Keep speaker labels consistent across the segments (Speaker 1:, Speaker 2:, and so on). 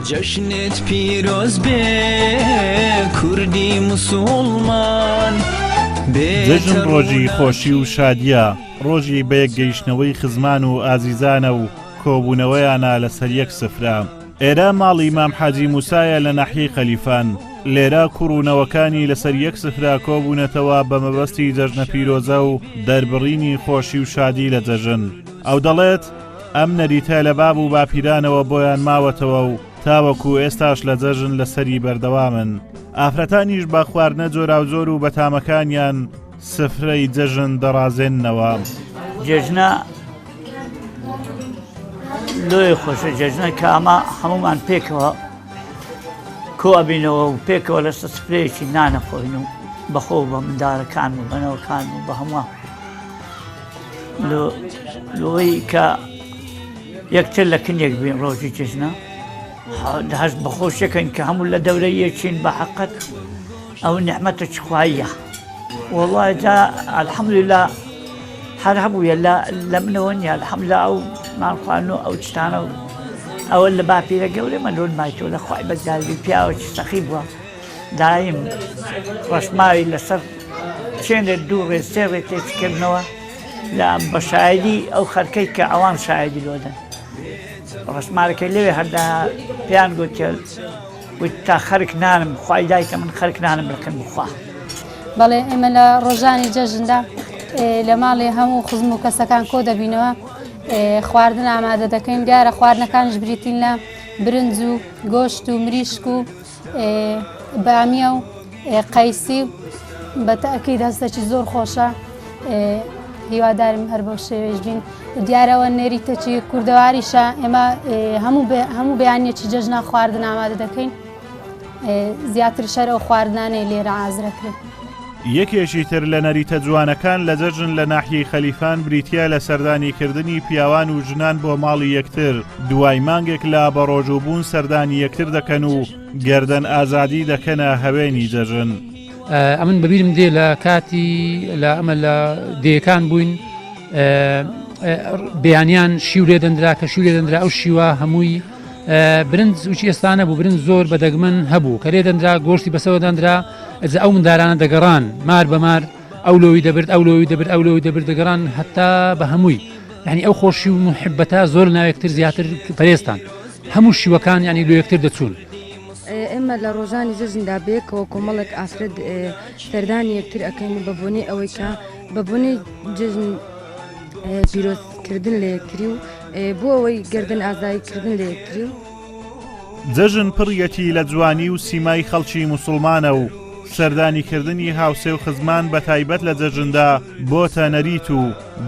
Speaker 1: جەژنت پیرۆز بێ کوردی موسوڵمان.
Speaker 2: جەژن ڕۆژی خۆشی و شادیە، ڕۆژی بەیەک گەیشتنەوەی خزمان و ئازیزانە و کۆبوونەوەیانە لەسەر یەک سفرە. ئێرە ماڵی مام حاجی موسایە لە ناحیەی خەلیفان، لێرە کوڕ و نەوەکانی لەسەر یەک سفرە کۆبوونەتەوە بە مەبەستی جەژنە پیرۆزە و دەربڕینی خۆشی و شادی لە جەژن. ئەو دەڵێت، ئەم نەریتە لە باب و باپیرانەوە بۆیان ماوەتەوە و تاوەکو ئێستاش لە جەژن لەسەری بەردەوامن. ئافرەتانیش بە خواردنە جۆراوجۆر و بەتامەکانیان سفرەی جەژن دەڕازێننەوە.
Speaker 3: جێژنە لۆیە خۆشە جێژنە کە ئەمە هەمومان پێکەوە کۆ ئەبینەوە و پێکەوە لەسەر سفرەیەکی نانەخۆین و بەخۆ بە مندارەکان و بەنەوەکان و بە هەمووان لۆی کە یەکتر لە کنێک بین ڕۆژی جێژنە هەست بەخۆشیەکەن کە هەموو لە دەورە یەکین بە حەقەت ئەو نیعمەتە چ خواییە وەڵا جا الحمدلله هەر هەبوویە لە لە منەوە نییە الحمدلله ئەو نانخواردن و ئەو شتانە و ئەوە لە باپیرە گەورەی من لۆن مایتەوە لە خوای بەزیادبی پیاوەکی سەخی بووە دایم ڕەشماوی لەسەر چێنێ دوو ڕێ سێ ڕێ تێچکردنەوە لە بە شایدی ئەو خەرکەی کە ئەوان شایدی لۆدەن ڕەشمارەکەی لەوێ هەردا پێیان گوتێ وت تا خەرک نانم خوای دایکە من خەرک نانم لەکن بخوا.
Speaker 4: بەڵێ ئێمە لە ڕۆژانی جەژندا لە ماڵێ هەموو خزم و کەسەکان کۆ دەبینەوە خواردن ئامادە دەکەین دیارە خواردنەکانش بریتین لە برنج و گۆشت و مریشک و بامیە و قەیسی بە تەئکید هەستەکی زۆر خۆشە هیوادارم هەر بەو شێوەیەش بین دیارەوە نەریتەکی کوردەواریشە ئێمە هەموو هەموو بەیانیەکی جەژنا خواردن ئامادە دەکەین زیاتر شەر ئەو خواردنانەی لێرە ئازرەکرێت.
Speaker 2: یەکێکی تر لە نەریتە جوانەکان لە جەژن لە ناحیەی خەلیفان بریتییە لە سەردانیکردنی پیاوان و ژنان بۆ ماڵی یەکتر، دوای مانگێک لە بەڕۆژووبوون سەردانی یەکتر دەکەن و گەردەن ئازادی دەکەنە هەوێنی جەژن.
Speaker 5: ئەمن بەبیرم دێ لە کاتی لە ئەمە لە دێیەکان بووین بەیانیان شیو لێ دەندرا کە شیو لێ دەندرا ئەو شیوە هەمووی برنج وچی ئێستانە بوو برنج زۆر بە دەگمەن هەبوو کە لێ دەندرا گۆشتی بەسەوە دەندرا ئەجا ئەو مندارانە دەگەڕان مار بە مار ئەو لۆی دەبرد ئەو لۆی دەبرد ئەو لۆی دەبرد دەگەڕان هەتا بە هەمووی یعنی ئەو خۆشی و محبەتە زۆر ناوێکتر زیاتر پەرێستان هەموو شیوەکان ینی لۆ یەکتر دەچوون.
Speaker 6: ئێمە لە ڕۆژانی جەژندا بەیەکەوە کۆمەڵێک ئافرەت سەردانی یەکتر ئەکەین و بە بۆنەی ئەوەی کە بە بۆنەی جەژن پیرۆزکردن لە یەکتری و بۆ ئەوەی گردن ئازایی کردن لە یەکتری و.
Speaker 2: جەژن پڕیەتی لە جوانی و سیمای خەڵکی موسوڵمانە و سەردانیکردنی هاوسێ و خزمان بەتایبەت لە جەژندا بۆتە نەریت و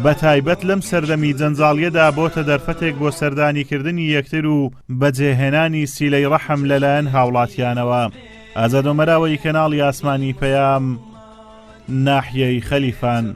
Speaker 2: بەتایبەت لەم سەردەمی جەنجاڵیەدا بۆتە دەرفەتێک بۆ سەردانیکردنی یەکتر و بەجێهێنانی سیلەی ڕەحم لەلایەن هاوڵاتیانەوە. ئازاد ئۆمەراوەیی کەناڵی ئاسمانی پەیام، ناحیەی خەلیفان.